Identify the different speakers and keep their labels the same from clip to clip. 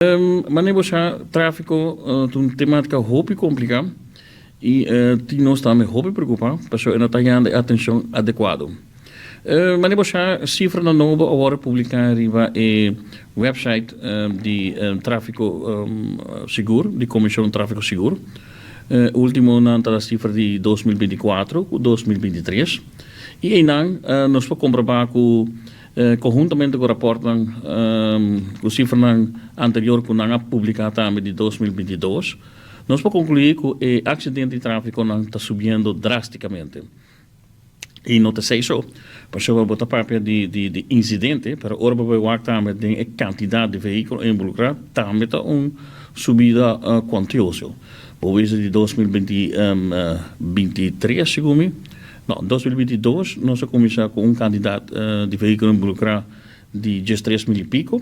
Speaker 1: Manera bo sa, tráfiko ta un temátika hopi kompliká i tin nos tambe hopi preokupá pasobra e no ta hañando e atenshon adekuado. Manera bo sa, sifranan nobo a wòrdu publiká riba e wèpsait di Tráfiko Sigur, di Komishon Tráfiko Sigur. Últimonan ta sifra di 2024 ku 2023 i einan nos por komprobá ku Konhuntamente ku raportnan ku sifranan anterior ku nan a publiká tambe di 2022, nos por konkluí ku e aksidente di tráfikonan ta subiendo drástikamente. I no ta esei so, pasobra bo ta papia di di insidente, pero ora bo bai wak tambe den e kantidat di vehíkulo involukrá tambe ta un subida kuantioso. Bo bisa di 2023 segun mi. No, 2022 nos a kuminsá ku un kantidat di vehíkulo involukrá di 13.000 i piko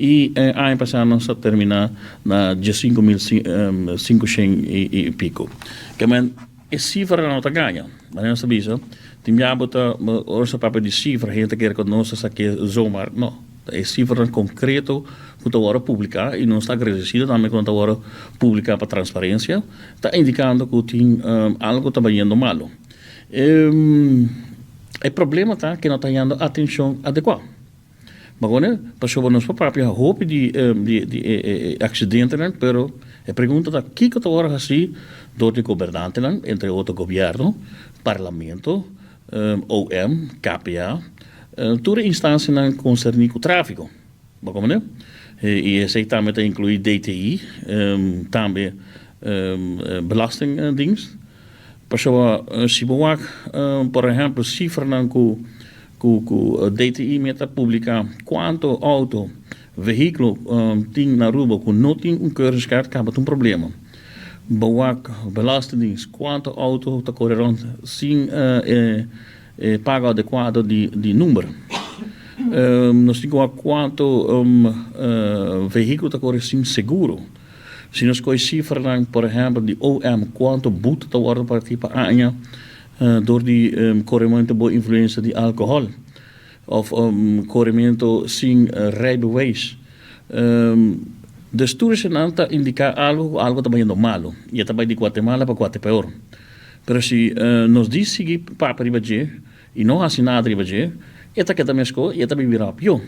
Speaker 1: i aña pasá nos a terminá na 15.500 i piko. Kemen e sifranan no ta gaña. Manera nos ta bisa, tin bia bo ta ora nos ta papia di sifra hende ta kere ku nos ta sak'é zomaar. No, ta e sifranan konkreto ku ta wòrdu publiká i nos ta agradesido tambe ku nan ta wòrdu publiká pa transparensia, ta indikando ku tin algu ta bayendo malu. E problema ta ke no ta hañando atencion adecua. Bagone, pasobra nos por papia hopi di di e accidentenan, pero e pregunta ta kico ta worde haci door di gobernantenan, entre otro gobierno, parlamento, OM, KPA, tur e instancianan concerni cu trafico. Bo comprende? I esei tambe ta inclui DTI, tambe Belastingdienst. Pasobra si bo wak, por ehempel, cifranan cu cu DTI mester a publica cuanto auto, vehiculo tin na Aruba cu no tin un keuringskaart, caba ta un problema. Bo wak Belastingdienst, cuanto auto ta core rond sin e pago adecuado di number. Nos tin cu wak cuanto vehiculo ta core sin seguro. Si nos coge cifranan, por ehempel, di OM, cuanto boete ta wordo parti pa aña door di coremento bo influencia di alcohol of coremento sin rijbewijs. Dus tur esenan ta indica algo cu algo ta bayendo malo y e ta bay di Guatemala pa Guatepeor. Pero si nos di sigui papia riba dje y no haci nada riba dje, e ta keda mesco y e ta bibi rapio.